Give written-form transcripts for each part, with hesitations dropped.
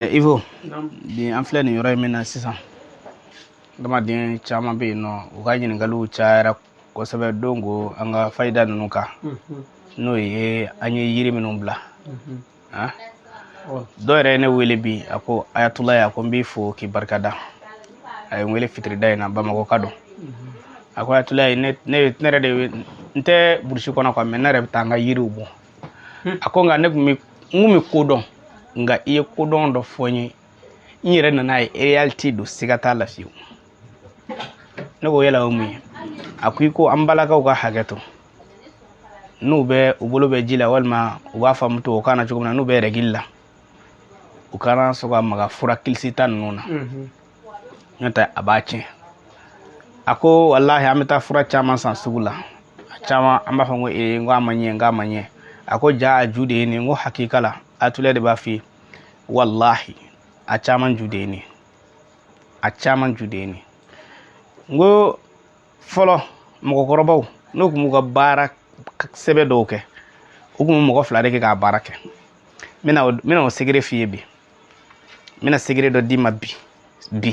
Ivo, bi an filɛ nin yɔrɔ in min na sisan, adamaden caman bɛ yen nɔ, u ka ɲininkaliw cayara kosɛbɛ don ko an ka fayida ninnu kan, n'o ye an ye yiri minnu bila. Dɔw yɛrɛ ye ne wele bi, a ko Ayatulayi, a ko n b'i fo k'i barikada. A ye n wele fitirida in na, Bamakɔ ka don. A ko Ayatulayi, ne yɛrɛ de n tɛ burusi kɔnɔ quoi, mais ne yɛrɛ bɛ taa n ka yiriw bɔ. A ko nka ne tun bɛ n kun bɛ ko dɔn, nka i ye kodɔn dɔ fɔ n ye, n yɛrɛ nana ye réalité don, siga t'a la fiyewu. Ne ko yala o mun ye? A ko i ko an balakaw ka hakɛ to, n'u bɛ u bolo bɛ ji la, walima u b'a faamu to o kan na cogo min na, n'u bɛ règle la, u kana sɔn ka maga fura kilisita ninnu na, n'o tɛ a b'a tiɲɛ. A ko walahi, an bɛ taa fura caman san sugu la, a caman an b'a fɔ ko ee, n ko a ma ɲɛ, n k'a ma ɲɛ. A ko ja a ju de ye nin. N ko hakika la, Ayatulayi de b'a f'i ye, walahi, a caman ju de ye nin, a caman ju de ye nin. N ko fɔlɔ mɔgɔkɔrɔbaw, n'u tun b'u ka baara sɛbɛ dɔw kɛ, u tun bɛ mɔgɔ fila de kɛ k'a baara kɛ. N bɛna o secret f'i ye bi, n bɛna secret dɔ d'i ma bi bi,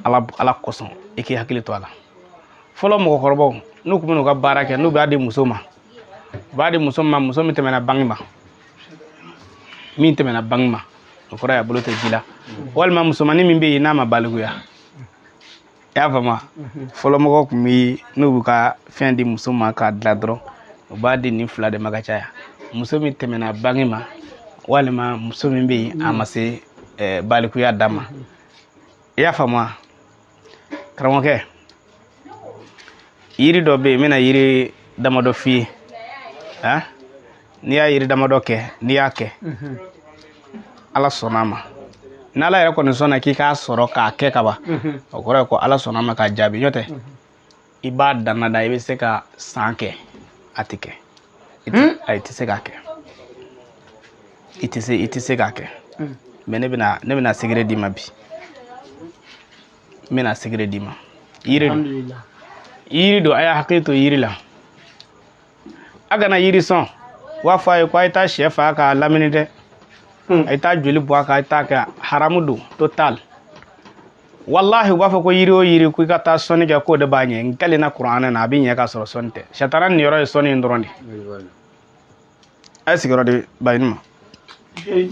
ala kosɔn, i k'i hakili to a la. Fɔlɔ mɔgɔkɔrɔbaw, n'u tun bɛn'u ka baara kɛ, n'u b'a di muso ma, u b'a di muso ma, muso min tɛmɛna bange ma, min tɛmɛna bange ma, o kɔrɔ ye a bolo tɛ ji la, walima musomannin min bɛ yen n'a ma balikuya. I y'a faamu? Fɔlɔ mɔgɔw tun bɛ, n'u b'u ka fɛn di muso ma k'a dilan dɔrɔn, u b'a di nin fila de ma ka caya: muso min tɛmɛna bange ma, walima muso min bɛ yen a ma se balikuya da ma. I y'a faamu wa, karamɔgɔkɛ? Yiri dɔ bɛ yen, n bɛna yiri damadɔ f'i ye. N'i y'a yiri damadɔ kɛ, n'i y'a kɛ, ala sɔnna a ma, n'ala yɛrɛ kɔni sɔnna k'i k'a sɔrɔ k'a kɛ ka ban, o kɔrɔ ye ko ala sɔnna a ma k'a jaabi. N'o tɛ, i b'a danna da, i bɛ se ka san kɛ, a tɛ kɛ. I tɛ se k'a kɛ, i tɛ se k'a kɛ. Mais ne bɛna secret d'i ma bi, n bɛna secret d'i ma. Yiri don, yiri don. A y'a hakili to yiri la, a kana yiri sɔn. U b'a fɔ a ye ko a ye taa sɛ faga k'a lamini dɛ, a ye taa joli bɔ a kan, a ye taa kɛ, haramu don total. Walahi, u b'a fɔ ko yiri o yiri, ko i ka taa sɔnni kɛ, k'o de b'a ɲɛ. N kalenna kuranɛ na, a bɛ ɲɛ k'a sɔrɔ sɔnni tɛ. Satana niyɔrɔ ye sɔnni in dɔrɔn de. A ye sigiyɔrɔ di Bayini ma. I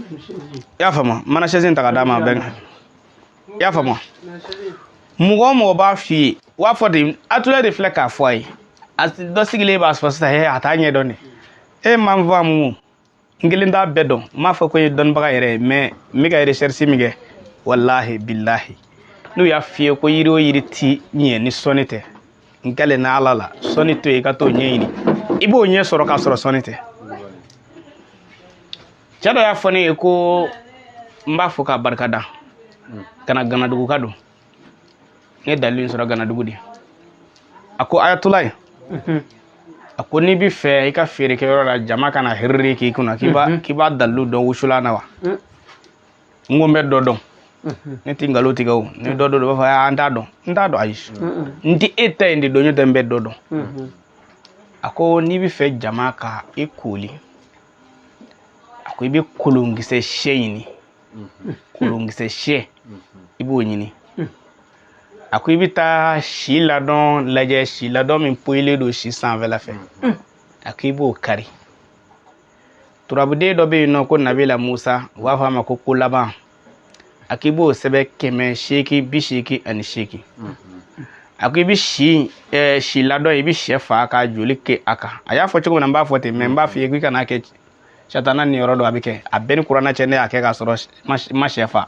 y'a faamu? Mana chaise in ta ka d'a ma bɛɛ. I y'a faamu? Mɔgɔ o mɔgɔ b'a f'i ye, u b'a fɔ ten, Atulayi de filɛ k'a fɔ a ye. A dɔ sigilen b'a fɔ sisan, a t'a ɲɛ dɔn de. E m'a faamu, n kelen t'a bɛɛ dɔn. N m'a fɔ ko n ye dɔnnibaga yɛrɛ ye, mais n bɛ ka recherche min kɛ, walahi bilahi, n'u y'a f'i ye ko yiri o yiri ti ɲɛ ni sɔnni tɛ, n kalenna ala la, sɔnni to yen, i ka t'o ɲɛɲini, i b'o ɲɛ sɔrɔ k'a sɔrɔ sɔnni tɛ. Cɛ dɔ y'a fɔ ne ye ko n b'a fɔ k'a barika da ka na Ganadugu ka don. Ne ye dalilu in sɔrɔ Ganadugu de. A ko Ayatulayi, a ko n'i bɛ fɛ i ka feerekɛyɔrɔ la, jama kana hiriri k'i kunna, k'i b'a dalilu dɔn wusulan na wa? N ko n bɛ dɔ dɔn, ne tɛ nkalon tigɛ o. Ni dɔ dɔn, u b'a fɔ an t'a dɔn, n t'a dɔn. Ayi, n tɛ e ta in de dɔn, n'o tɛ n bɛ dɔ dɔn. A ko n'i bɛ fɛ jama ka i kooli, a ko i bɛ kolonkisɛ sɛ ɲini, kolonkisɛ sɛ, i b'o ɲini. A ko i bɛ taa si ladɔn lajɛ, si ladɔn min poyilen don si sanfɛla fɛ, a ko i b'o kari. Turabuden dɔ bɛ yen nɔ ko Nabila Musa, u b'a fɔ a ma ko ko laban, a k'i b'o sɛbɛn 888. A ko i bɛ si si ladɔn, i bɛ sɛ faga k'a joli kɛ a kan. A y'a fɔ cogo min na, n b'a fɔ ten, mais n b'a f'i ye k'i kana kɛ satana niyɔrɔ dɔn. A bɛ kɛ a bɛɛ ni kuranɛ cɛ, ne y'a kɛ k'a sɔrɔ ma sɛ fa.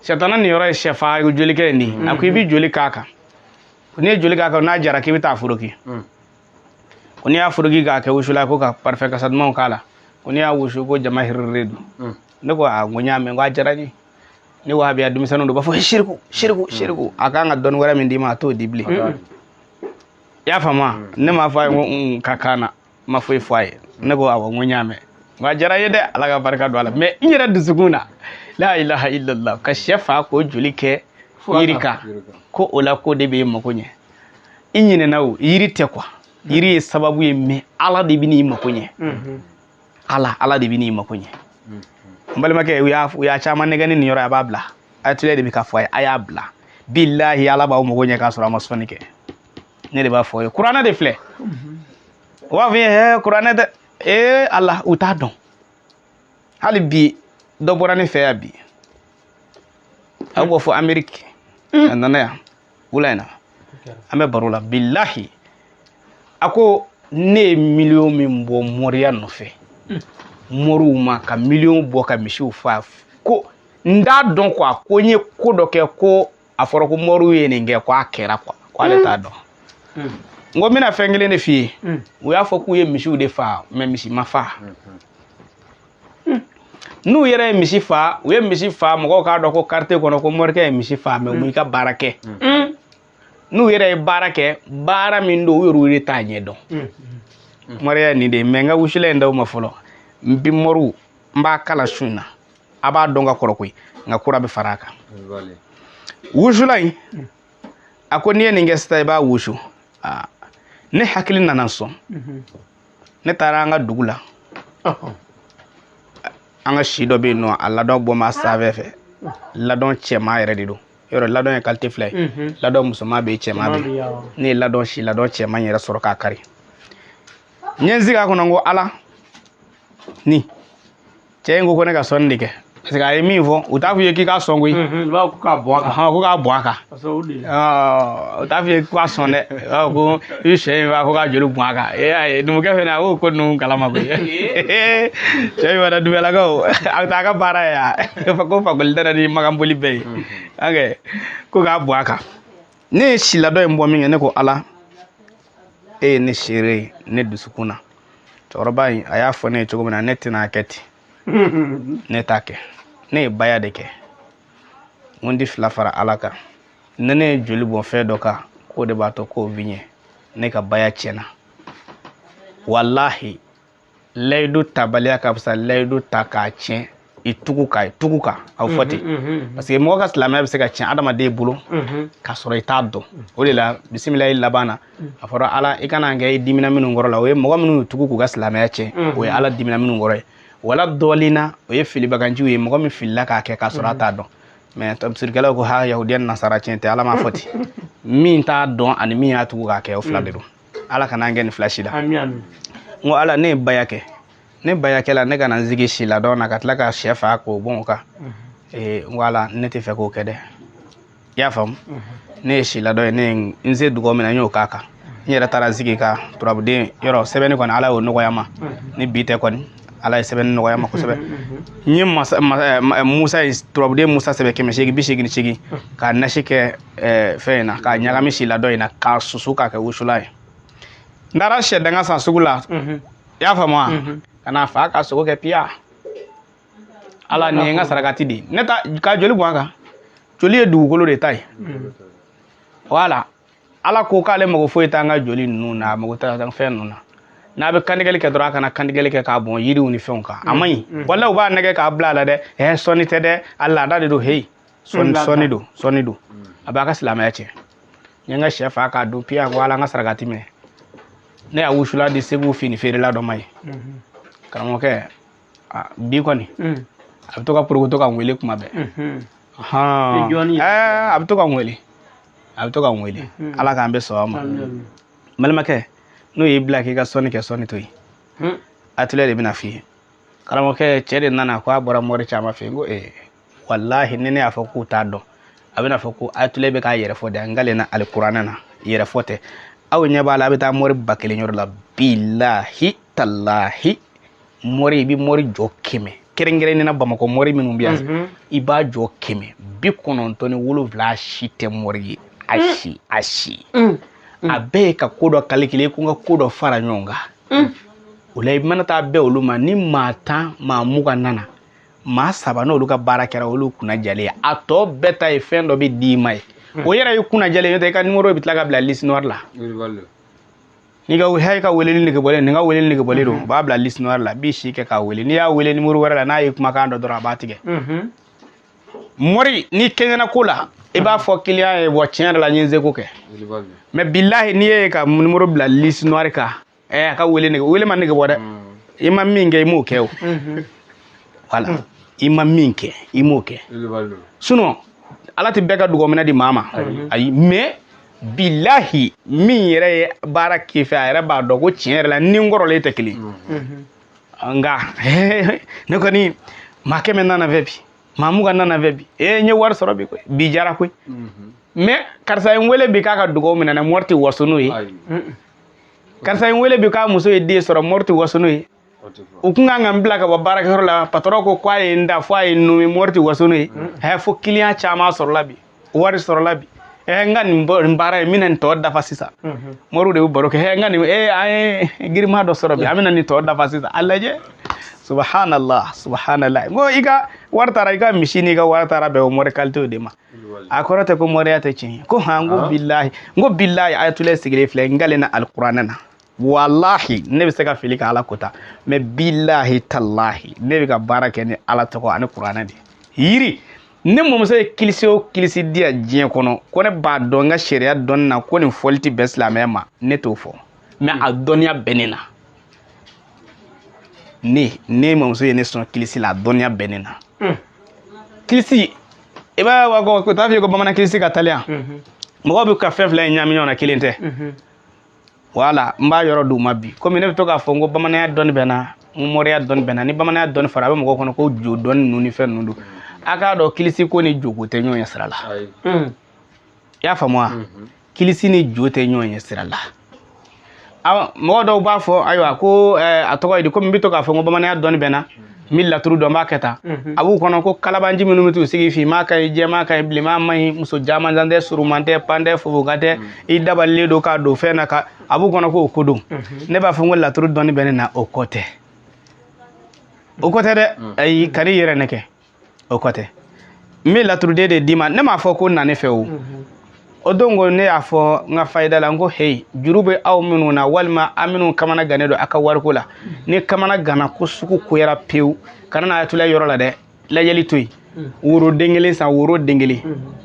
Satana niyɔrɔ ye sɛ fa joli kɛ in de ye. A ko i bɛ joli k'a kan, n'i ye joli k'a kan, n'a jara, k'i bɛ taa foroki. Ko n'i y'a foroki k'a kɛ wusulan, ko ka parfum kasa dumanw k'a la, ko n'i y'a wusu, ko jama hiriri don. Ne ko a, n ko n y'a mɛn, n ko a diyara n ye. Ni wahabiya denmisɛnninw don, u b'a fɔ siriku siriku siriku. A kan ka dɔnni wɛrɛ min d'i ma, a t'o di bilen. I y'a faamu wa? Ne m'a fɔ a ye ko n ka kan na, n ma foyi fɔ a ye. Ne ko awɔ, n ko n y'a mɛn, n ko a diyara n ye dɛ, ala ka barika don a la. Mais n yɛrɛ dusukun na, la ilaha illallah, ka sɛ fa k'o joli kɛ yiri kan, ko o la ko de b'e mako ɲɛ. I ɲinɛna o, yiri tɛ quoi, yiri ye sababu ye, mais ala de bɛ n'i mako ɲɛ. Ala de bɛ n'i mako ɲɛ. N balimakɛ, u y'a caman nɛgɛ ni nin yɔrɔ ye, a b'a bila. Ayatollah de bɛ ka fɔ a ye, a y'a bila. Bilahi, Ala b'aw mago ɲɛ k'a sɔrɔ a ma sɔnni kɛ. Ne de b'a fɔ ye, kuranɛ de filɛ. U b'a fɔ ye, hɛ, kuranɛ tɛ. Ee Ala, u t'a dɔn. Hali bi dɔ bɔra ne fɛ yan bi, a bɛ bɔ fo Ameriki, a nana yan wula in na, an bɛ baro la. Bilahi, a ko ne ye miliyɔn min bɔ moriya nɔfɛ, moriw ma ka miliyɔn bɔ ka misiw fa, ko n t'a dɔn quoi, ko n ye ko dɔ kɛ, ko a fɔra ko moriw ye nin kɛ, ko a kɛra quoi, ko ale t'a dɔn. N ko n bɛna fɛn kelen de f'i ye. U y'a fɔ k'u ye misiw de fa, mais misi ma fa. N'u yɛrɛ ye misi fa, u ye misi fa, mɔgɔw k'a dɔn ko quartier kɔnɔ ko morikɛ ye misi fa, mais u m'i ka baara kɛ. N'u yɛrɛ ye baara kɛ, baara min don, u yɛrɛ de t'a ɲɛ dɔn. Moriya ye nin de ye. Mais n ka wusulan in d'aw ma fɔlɔ. N bi moriw, n b'a kala su in na, a b'a dɔn ka kɔrɔ koyi, nka kura bɛ fara a kan. Wusulan in, a ko n'i ye nin kɛ sisan, i b'a wusu. Aa, ne hakili nana sɔn. Ne taara an ka dugu la, an ka si dɔ bɛ yen nɔ, a ladɔn bɔ ma sanfɛ fɛ, ladɔn cɛman yɛrɛ de don. Yɔrɔ ladɔn ye qualité fila ye, ladɔn musoman bɛ yen, cɛman bɛ yen. Ne ye ladɔn si ladɔn cɛman yɛrɛ sɔrɔ k'a kari. N ye n sigi a kɔnɔ, n ko Ala ni cɛ in ko ne ka sɔnni de kɛ, parce que a ye min fɔ, u t'a fɔ i ye k'i k'a sɔn koyi. U b'a fɔ k'a bɔn a kan. Ɔhɔn, ko k'a bɔn a kan. Parce que o de ye. U t'a fɔ i ye k'a sɔn dɛ, u b'a fɔ ko i sɛ in fa ko k'a joli bɔn a kan. E y'a ye, numukɛ fɛnɛ, a b'o ko ninnu kalama koyi. Cɛ in fana, dubɛlakaw, a bɛ taa a ka baara ye yan ko fakoli tɛ ni makanboli bɛɛ ye. Ok, ko k'a bɔn a kan. Ne ye siladɔ in bɔ min kɛ, ne ko Ala, e ye ne seere ye ne dusukun na. Cɛkɔrɔba in, a y'a fɔ ne ye cogo min na, ne tɛna kɛ ten, ne t'a kɛ. Ne ye baya de kɛ, n ko n ti fila fara Ala kan. Ni ne ye joli bɔn fɛn dɔ kan, k'o de b'a to k'o bi ɲɛ. Ne ka baya tiɲɛna. Walahi, layidu tabaliya ka fisa layidu ta k'a tiɲɛ i tugu kan, i tugu kan, a bɛ fɔ ten, parce que mɔgɔ ka silamɛya bɛ se ka tiɲɛ adamaden bolo k'a sɔrɔ i t'a dɔn. O de la, bisimilayi laban na, a fɔra Ala, i kana kɛ i dimina minnu kɔrɔ la. O ye mɔgɔ minnu y'u tugu k'u ka silamɛya tiɲɛ, o ye Ala dimina minnu kɔrɔ ye. Wala dɔɔnin na, o ye filibaganciw ye, mɔgɔ min filila k'a kɛ k'a sɔrɔ a t'a dɔn. Mais tafsirikɛlaw ko ha, yahudiya ni nasara, tiɲɛ tɛ, Ala m'a fɔ ten. Min t'a dɔn ani min y'a tugu k'a kɛ, o fila de don. Ala kana an kɛ nin fila si la. Ami, ami. N ko Ala, ne ye baya kɛ, ne baya kɛ la, ne kana n sigi si ladɔn na ka tila ka sɛ fa k'o bɔn o kan. Ee, n ko Ala, ne tɛ fɛ k'o kɛ dɛ. I y'a faamu, ne ye si ladɔn ye, ne ye n se dugawu min na, n y'o k'a kan. N yɛrɛ taara sigi ka turabuden yɔrɔ sɛbɛnni kɔni, Ala y'o nɔgɔya ma. Ni bi tɛ kɔni, Ala ye sɛbɛnni nɔgɔya ma kosɛbɛ. N ye masa Musa ye, turabuden Musa sɛbɛn 888, k'a nasi kɛ fɛn in na, k'a ɲagami si ladɔn in na, k'a susu k'a kɛ wusulan ye. N taara sɛdanga san sugu la, i y'a faamu wa, ka n'a fa ka sogo kɛ piya. Ala, nin ye n ka sarakati de ye. Ne ta ka joli bɔn a kan, joli ye dugukolo de ta ye. Wala Ala ko k'ale mago foyi t'an ka joli ninnu na, a mago tɛ fɛn ninnu na. N'a bɛ kantigɛli kɛ dɔrɔn, a kana kantigɛli kɛ k'a bɔn yiriw ni fɛnw kan, a man ɲi. Wala u b'a nɛgɛ k'a bila a la dɛ. Ɛ, sɔnni tɛ dɛ, a laada de don. Heyi, sɔnni, sɔnni don, sɔnni don, a b'a ka silamɛya tiɲɛ. N ye n ka sɛ fa k'a dun piya. Ko Ala, n ka sarakati minɛ. Ne y'a wusula di Segu fini feerela dɔ ma ye. Karamɔgɔkɛ, bi kɔni, a bɛ to ka porokoto ka n wele kuma bɛɛ. Ɛɛ, a bɛ to ka n wele, a bɛ to ka n wele. Ala k'an bɛ sɔn a ma. N balimakɛ, n'o y'i bila k'i ka sɔnni kɛ, sɔnni to yen. Atelier de bɛna f'i ye. Karamɔgɔkɛ, cɛ de nana ko a bɔra mɔri caman fɛ yen. Ko ee, walahi, ni ne y'a fɔ k'u t'a dɔn, a bɛna fɔ ko atelier bɛ k'a yɛrɛ fɔ de. N kalenna alikuranɛ na, yɛrɛ fɔ tɛ. Aw ɲɛ b'a la, a bɛ taa mɔri 1000 yɔrɔ la. Bilahi talahi, mɔri, i bɛ mɔri jɔ 100, kɛrɛnkɛrɛnnenya na Bamakɔ mɔri minnu bɛ yan, i b'a jɔ 197, si tɛ mɔri ye. A si, a si, a bɛɛ ye ka ko dɔ calculer, ko n ka ko dɔ fara ɲɔgɔn kan. O la, i mana taa bɛn olu ma, ni maa 10, maa 20 nana, maa saba n'olu ka baara kɛra, olu kunna jalen ye. A tɔ bɛɛ ta ye fɛn dɔ bɛ d'i ma ye, o yɛrɛ ye kunna jalen ye. N'o tɛ, i ka numéro bɛ tila ka bila liste noire la. N'i ka hali ka weleli nege bɔlen, nin ka weleli nege bɔlen don, u b'a bila liste noire la. B'i si kɛ k'a wele, n'i y'a wele numéro wɛrɛ la, n'a ye kumakan dɔ dɔrɔn, a b'a tigɛ. Mɔri, n'i kɛɲɛna ko la, i b'a fɔ client ye: wa tiɲɛ yɛrɛ la, n ye n seko kɛ. Mais bilahi, n'i ye ka numéro bila liste noire kan, ɛ, a ka wele nege, wele ma nege bɔ dɛ. I ma min kɛ, i m'o kɛ o. Voilà. I ma min kɛ, i m'o kɛ. Sinon Ala tɛ bɛɛ ka dugawuminɛ di maa ma, ayi. Mais bilahi, min yɛrɛ ye baara k'i fɛ, a yɛrɛ b'a dɔn ko tiɲɛ yɛrɛ la ni n kɔrɔlen tɛ kelen. Nka ne kɔni, maa 100 nana fɛ bi, maa 20 nana fɛ bi, ee, n ye wari sɔrɔ bi koyi, bi jara koyi. Mais karisa ye n wele bi k'a ka dugawu minɛ na, mori tɛ waso n'o ye. Karisa ye n wele bi k'a muso ye den sɔrɔ, mori tɛ waso n'o ye. U kun kan ka n bila ka bɔ baarakɛyɔrɔ la, patɔrɔn ko k'a ye n da fo a ye n nommé, mori tɛ waso n'o ye. Ɛ, fo client caman sɔrɔla bi, wari sɔrɔla bi. Ɛ, n ka nin baara in, n bɛna nin tɔ dafa sisan. Moriw de bɛ baro kɛ. Ɛ, n ka nin, ee, an ye girima dɔ sɔrɔ bi, an bɛna nin tɔ dafa sisan. A lajɛ, subhanallah, subhanallah. N ko i ka wari taara, i ka misi n'i ka wari taara bɛn o mori qualité de ma. A kɔrɔ tɛ ko moriya tɛ tiɲɛ ye ko han. N ko bilahi, n ko bilahi, ayatollah sigilen filɛ, n galen na alikuranɛ na. Walahi, ne bɛ se ka fili ka Ala kota, mais bilahi talahi, ne bɛ ka baara kɛ ni Ala tɔgɔ ani kuranɛ de yiri. Ne mɔmuso ye kilisi o kilisi di yan diɲɛ kɔnɔ, ko ne b'a dɔn n ka sariya dɔnni na ko nin fɔli tɛ bɛn silamɛya ma, ne t'o fɔ. Mais a dɔnniya bɛ ne na. Ne mɔmuso ye ne sɔn kilisi la, a dɔnniya bɛ ne na. Kilisi, i b'a wa ko t'a f'i ye ko bamanan kilisi ka taliya. Mɔgɔw bɛ ka fɛn fila in ɲagami ɲɔgɔn na, kelen tɛ. Wala n b'a yɔrɔ d'u ma bi, komi ne bɛ to k'a fɔ n ko bamananya dɔnni bɛ n na, n moriya dɔnni bɛ n na. Ni bamananya dɔnni fɔra, a bɛ mɔgɔw kɔnɔ ko jo dɔnni ninnu ni fɛn ninnu don. A k'a dɔn, kilisi ko ni joko tɛ ɲɔgɔn ɲɛ sira la. I y'a faamu wa? Kilisi ni jo tɛ ɲɔgɔn ɲɛ sira la. Mɔgɔ dɔw b'a fɔ ayiwa ko a tɔgɔ ye di, komi n bɛ to k'a fɔ n ko bamananya dɔnni bɛ n na, n bɛ laturu dɔn, n b'a kɛ tan. A b'u kɔnɔ ko kalabanji minnu bɛ t'u sigi, finman ka ɲi, jɛman ka ɲi, bilenman man ɲi, muso jamanjan tɛ, suruman tɛ, pan tɛ, fofokan tɛ, i dabalilen don k'a don fɛn na, ka a b'u kɔnɔ k'o ko don. Ne b'a fɔ n ko laturu dɔnni bɛ ne na, o kɔ tɛ, o kɔ tɛ dɛ. Ayi, kan'i yɛrɛ ne kɛ, o kɔ tɛ. N bɛ laturuden de d'i ma. Ne m'a fɔ ko na ne fɛ o. O don ko ne y'a fɔ n ka fayida la, n ko heyi, juru bɛ aw minnu na, walima aw minnu kamana gannen don aw ka wariko la, ni kamana ganna ko sugu koyara pewu, kana na ayatollah yɔrɔ la dɛ, lajɛli to yen. Woro den kelen san, woro den kelen,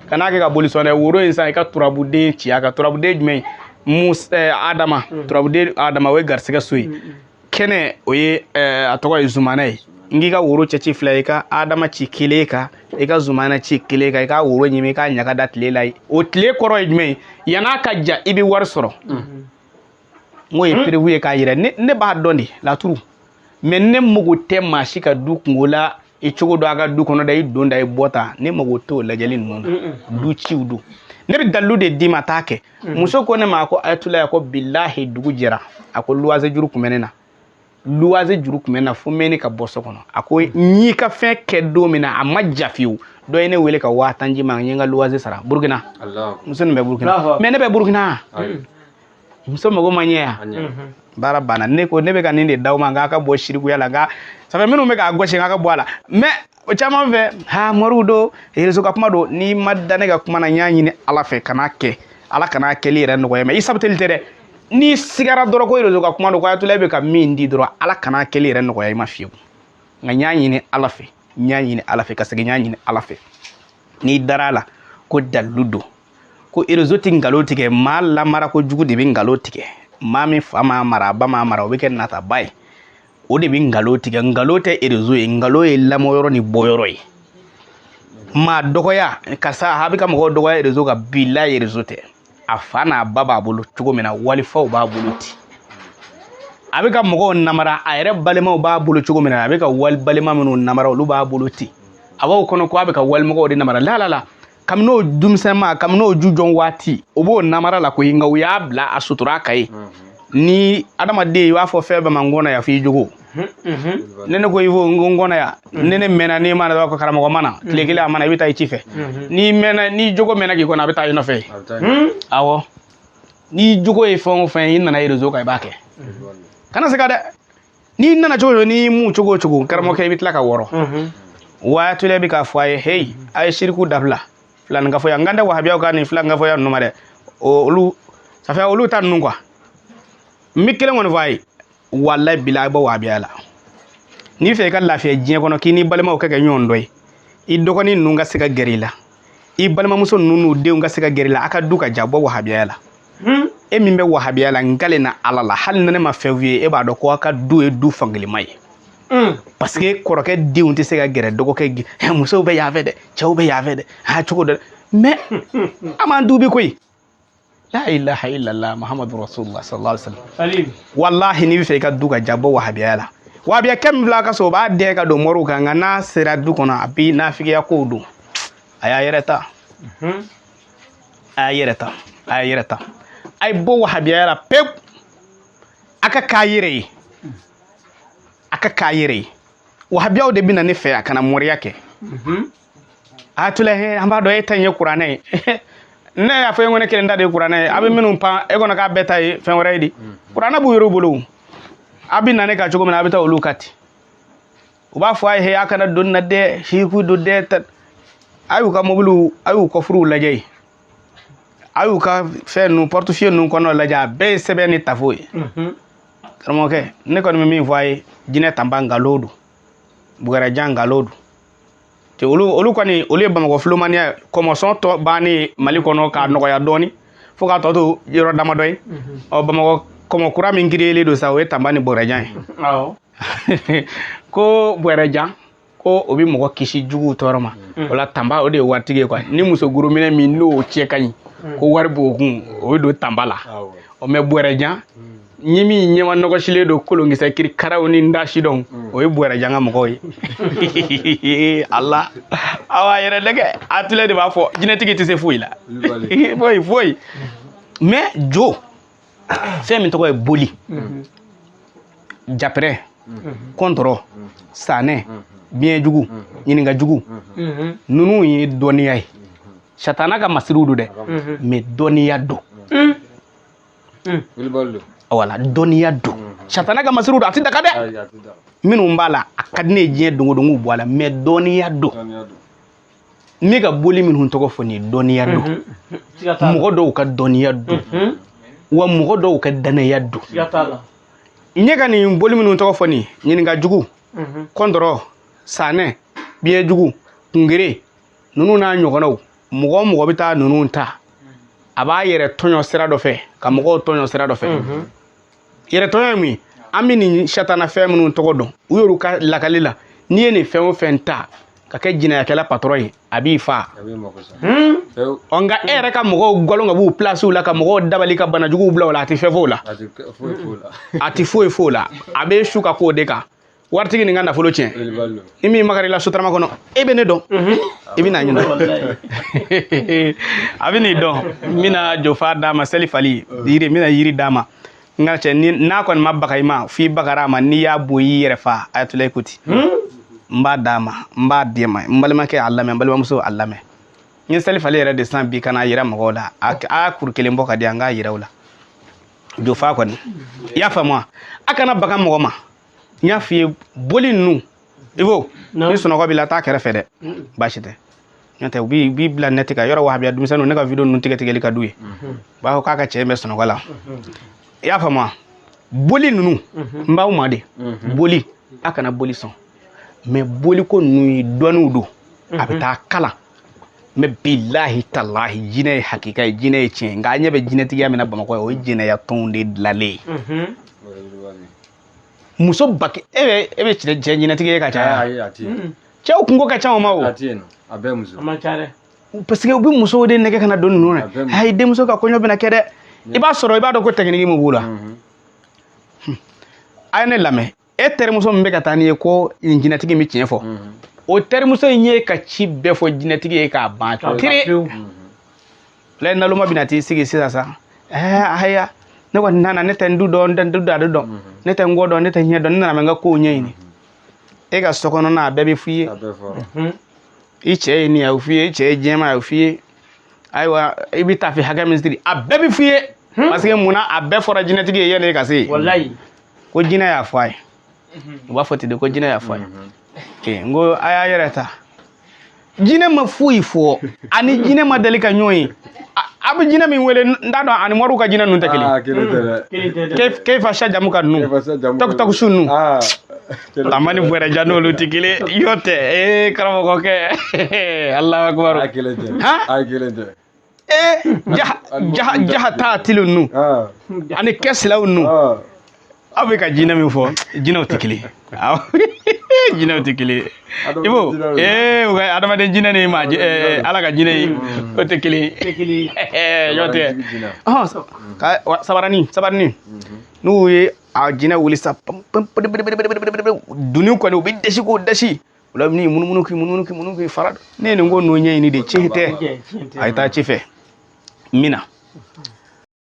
kan'a kɛ ka boli sɔn dɛ. Woro in san, i ka turabuden ci a ka. Turabuden jumɛn ye? Musa Adama, turabuden Adama, o ye garisɛgɛ so ye. Kɛnɛ, o ye a tɔgɔ ye zumana ye. N k'i ka woro cɛci fila, i ka Adama ci kelen kan, i ka zumana ci kelen kan, i ka woro ɲimi, i ka ɲaga da tile la. O tile kɔrɔ ye jumɛn ye? Yann'a ka ja, i bɛ wari sɔrɔ. N k'o ye preuve ye k'a yira ne b'a dɔn de laturu. Mais ne mago tɛ maa si ka du kungo la, i cogo dɔn a ka du kɔnɔ da, i don da, i bɔ ta, ne mago t'o lajɛli ninnu na. Du ciw don, ne bɛ dalilu de d'i ma, t'a kɛ. Muso ko ne ma ko ayatollah, ko bilahi, dugu jɛra, a ko luwaze juru kun bɛ ne na, luwaze juru kun bɛ na fo mɛnni ka bɔ so kɔnɔ. A ko n y'i ka fɛn kɛ don min na, a ma ja fiyewu, dɔ ye ne wele ka 10 000 di ma, n ye n ka luwaze sara Burukina. Muso nin bɛ Burukina, mais ne bɛ Burukina, muso mago ma ɲɛ yan, baara banna. Ne ko ne bɛ ka nin de d'aw ma, n k'a ka bɔ sirikuya la, n ka ça fait minnu bɛ k'a gosi, n k'a ka bɔ a la. Mais o caman fɛ, ha, moriw don, réseau ka kuma don. N'i ma da ne ka kuma na, n y'a ɲini Ala fɛ, kan'a kɛ, Ala kana kɛli yɛrɛ nɔgɔya. Mais i sabuteli tɛ dɛ. N'i sigara dɔrɔn ko réseau ka kuma don, ko ayatollah bɛ ka min di dɔrɔn, Ala kana kɛli yɛrɛ nɔgɔya i ma fiyewu. Nka n y'a ɲini Ala fɛ, n y'a ɲini Ala fɛ ka segin, n y'a ɲini Ala fɛ, n'i dara a la ko dalilu don, ko réseau tɛ nkalon tigɛ, maa lamara ko jugu de bɛ nkalon tigɛ. Maa min fa m'a mara, a ba m'a mara, o bɛ kɛ nataba ye, o de bɛ nkalon tigɛ. Nkalon tɛ réseau ye, nkalon ye lamɔyɔrɔ ni bɔyɔrɔ ye. Maa dɔgɔya, karisa a bɛ ka mɔgɔw dɔgɔya réseau kan, bilahi réseau tɛ. A fa n'a ba b'a bolo cogo min na, walifaw b'a bolo ten. A bɛ ka mɔgɔw namara, a yɛrɛ balimaw b'a bolo cogo min na, a bɛ ka wali balima minnu namara, olu b'a bolo ten. A b'aw kɔnɔ ko a bɛ ka walimɔgɔw de namara. La la la, kabini o denmisɛnma, kabini o jujɔn waati, o b'o namara la koyi. Nka u y'a bila a sutura ka ye. Ni adamaden, i b'a fɔ fɛn bɛɛ ma n kɔnɔ yan f'i jogo. Ne ko i fo n ko n kɔnɔ yan, ne mɛnna, n'i ma na dɔrɔn ko karamɔgɔ ma na tile kelen, a ma na, i bɛ taa i ci fɛ. N'i mɛnna, n'i jogo mɛnna k'i kɔnɔ, a bɛ taa i nɔfɛ. Awɔ, n'i jogo ye fɛn o fɛn ye, i nana réseau kan, i b'a kɛ. Kana se ka dɛ. N'i nana cogo o cogo, n'i mu cogo o cogo, karamɔgɔkɛ, i bɛ tila ka wɔrɔ. Waatula bɛ k'a fɔ a ye heyi, a ye siriku dabila, filaninkafoya. N kan tɛ wahabiyaw ka nin filaninkafoya ninnu ma dɛ, olu ça fait olu ta ninnu quoi. N bɛ kelen kɔni fɔ a ye, walayi bila, a bɔ wahabiya la. N'i fɛ i ka lafiya diɲɛ kɔnɔ, k'i n'i balimaw ka kɛ ɲɔgɔn dɔ ye, i dɔgɔnin ninnu ka se ka gɛrɛ i la, i balimamuso ninnu n'u denw ka se ka gɛrɛ i la, a ka du ka ja, bɔ wahabiya la. E min bɛ wahabiya la, n kalen na Ala la, hali ni ne ma fɛn f'i ye, e b'a dɔn ko aw ka du ye du fankelenma ye. Parce que kɔrɔkɛ denw tɛ se ka gɛrɛ dɔgɔkɛ, musow bɛ yan fɛ dɛ, cɛw bɛ yan fɛ dɛ, a cogo dɔ. Mais an m'an dubi koyi. La ilaha illallah Muhammadu rasulullah sallallahu alaihi wasallam. Wallahi, n'i bɛ fɛ i ka du ka diya, bɔ wahabiya la. Wahabiya kɛ min filɛ a ka so, o b'a dɛn ka don moriw kan, nka n'a sera du kɔnɔ, a bɛ nafigiya kow don. A y'a yɛrɛ ta, a y'a yɛrɛ ta, a y'a yɛrɛ ta. A ye bɔ wahabiya la pewu. A ka k'a yɛrɛ ye, a ka k'a yɛrɛ ye. Wahabiyaw de bɛ na ne fɛ yan ka na moriya kɛ. A tula he, an b'a dɔn e ta in ye kuranɛ ye. Ne y'a fɔ e ko ne kelen ta de ye kuranɛ ye. A bɛ minnu pan e kɔnɔ k'a bɛɛ ta ye fɛn wɛrɛ ye di. Kuranɛ b'u yɛrɛ bolo. A bɛ na ne kan cogo min na, a bɛ taa olu ka ten. U b'a fɔ a ye, a kana don na dɛ, hiku don dɛ. A y'u ka mobiliw, a y'u kɔfuruw lajɛ yen, a y'u ka fɛn ninnu, portefeuille ninnu kɔnɔ lajɛ, a bɛɛ ye sɛbɛn ni tafo ye. Karamɔgɔkɛ, ne kɔni bɛ min fɔ a ye, jinɛ tanba nkalon don, bugarajan nkalon don. Te olu kɔni, olu ye Bamakɔ filomaniya kɔmɔsɔn tɔ bannen Mali kɔnɔ k'a nɔgɔya dɔɔni fo k'a tɔ to yɔrɔ damadɔ ye. Ɔ, Bamakɔ kɔmɔ kura min kiriyelen don sa, o ye tanba ni bugarajan ye. Ko bugarajan ko o bɛ mɔgɔ kisi juguw tɔɔrɔ ma. O la tanba, o de ye waritigi ye quoi. Ni muso guruminɛ min n'o cɛ ka ɲi, ko wari b'o kun, o bɛ don tanba la. Ɔ, mais bugarajan ni min ɲɛma nɔgɔsilen don, kolonkisɛ kirikaraw ni ndasi dɔn, o ye bugarajan ka mɔgɔw ye. Ala, awa yɛrɛ dɛgɛ a tile de b'a fɔ jinɛtigi tɛ se foyi la, foyi foyi. Mais jo fɛn min tɔgɔ ye boli, japɛrɛ, kɔntɔrɔ, sanɛ, biɲɛ jugu, ɲininka jugu, ninnu ye dɔnniya ye. Satana ka masiriw don dɛ, mais dɔnniya don. Wala dɔnniya don. Satana ka masiriw don, a tɛ daga dɛ. Minnu b'a la, a ka di ne ye diɲɛ don o don k'u bɔ a la, mais dɔnniya don. Ne ka boli minnu tɔgɔ fɔ nin ye, dɔnniya don. Mɔgɔ dɔw ka dɔnniya don, wa mɔgɔ dɔw ka danaya don. N ye ka nin boli minnu tɔgɔ fɔ nin, ɲininka jugu, kɔntɔrɔ, sanɛ, biɲɛ jugu, kungere, ninnu n'a ɲɔgɔnnaw, mɔgɔ o mɔgɔ bɛ taa ninnu ta, a b'a yɛrɛ tɔɲɔ sira dɔ fɛ ka mɔgɔw tɔɲɔ sira dɔ fɛ. Yɛrɛ tɔɲɔ ye mun ye? An bɛ nin satana fɛn minnu tɔgɔ dɔn u y'olu ka lakali la, n'i ye nin fɛn o fɛn ta ka kɛ jinɛyakɛla patɔrɔn ye, a b'i fa. Ɔ, nka e yɛrɛ ka mɔgɔw galon ka b'u pilasiw la, ka mɔgɔw dabali, ka banajuguw bila o la, a tɛ fɛn f'o la, a tɛ foyi f'o la. A bɛ su ka k'o de kan, waritigi nin ka nafolo tiɲɛ. Ni min magar'i la sotarama kɔnɔ, e bɛ ne dɔn, i bɛ n'a ɲinɛ, a bɛ n'i dɔn. N bɛna jofa d'a ma, seli fali yiri, n bɛna yiri d'a ma. N ka cɛ, ni n'a kɔni ma baga i ma, f'i bagara a ma, n'i y'a bɔ i y'i yɛrɛ fa. Ayatollah ko ten. N b'a d'a ma, n b'a d'i ma. N balimakɛ, a lamɛn. N balimamuso, a lamɛn. N ye seli fali yɛrɛ de san bi ka n'a yira mɔgɔw la. A kuru kelen bɔ ka di yan, n k'a yira u la. Jofa kɔni, i y'a faamu wa? A kana baga mɔgɔ ma. N y'a f'i ye, boli ninnu, i ko ni sunɔgɔ b'i la, taa kɛrɛfɛ dɛ, baasi tɛ. N'o tɛ, u b'i bila nɛti kan yɔrɔ. Wahabiya denmisɛnninw, ne ka vidéo ninnu tigɛ tigɛli ka d'u ye. U b'a fɔ k'a ka cɛ bɛ sunɔgɔ la. I y'a faamu wa? Boli ninnu, n b'aw ma de boli, a kana boli sɔn. Mais boliko ninnu ye dɔnniw don, a bɛ taa kalan. Mais bilahi talahi, jinɛ ye hakika ye, jinɛ ye tiɲɛ ye. Nka an ɲɛ bɛ jinɛtigiya min na Bamakɔ yan, o ye jɛnɛya tɔnw de dilanlen ye. Muso ba e bɛ cɛ jinɛtigi ye ka caya, cɛw kungo ka ca o ma o. Parce que u bɛ musow de nɛgɛ ka na don ninnu na. Ayi, denmuso ka kɔɲɔ bɛna kɛ dɛ, i b'a sɔrɔ i b'a dɔn ko technique min b'u la. A ye ne lamɛn. E terimuso min bɛ ka taa n'i ye ko nin jinɛtigi min tiɲɛ fɔ, o terimuso in ye ka ci bɛɛ fɔ jinɛtigi ye k'a ban tere la. Naloma bɛna t'i sigi sisan sa. Ɛɛ, ayiwa, ne kɔni nana, ne tɛ n du dɔn, n tɛ n du da dɔn, ne tɛ n kɔ dɔn, ne tɛ ɲɛ dɔn, ne nana n ka kow ɲɛɲini. E ka so kɔnɔna, a bɛɛ bɛ f'i ye. I cɛ ye nin ye, a bɛ f'i ye. I cɛ ye jɛman ye, a bɛ f'i ye. Ayiwa, i bɛ tafe hakɛ min siri, a bɛɛ bɛ f'i ye. Parce que munna? A bɛɛ fɔra jinɛtigi ye yanni e ka se yen. Ko jinɛ y'a fɔ a ye. U b'a fɔ ten de, ko jinɛ y'a fɔ a ye. N ko a y'a yɛrɛ ta, jinɛ ma foyi fɔ, ani jinɛ ma deli ka ɲɔgɔn ye. A bɛ jinɛ min wele, n t'a dɔn, ani moriw ka jinɛ ninnu tɛ kelen. Kefa sajamu ka ninnu, tɔkusu ninnu, tama ni bɔrɛja n'olu tɛ kelen. Y'o tɛ ee karamɔgɔkɛ, Alahu akibaru. Han, ee, jaha jaha jaha taa tilu ninnu ani kɛsilaw ninnu. Aw bɛ ka jinɛ min fɔ, jinɛw tɛ kelen ye, awɔ, jinɛw tɛ kelen ye. I b'o u ka adamaden jinɛ ni maa Ala ka jinɛ ye, o tɛ kelen ye. Ɲɔgɔn tɛ ɔhɔn ka sabarani sabarani. N'u ye a jinɛ wuli sa, duni kɔni, u bɛ dɛsi k'o dɛsi o la, ni munumunu k'i munumunu k'i munumunu k'i fara. Ne ye nin ko ninnu ɲɛɲini de, tiɲɛ tɛ, a ye taa ci fɛ n bɛ na.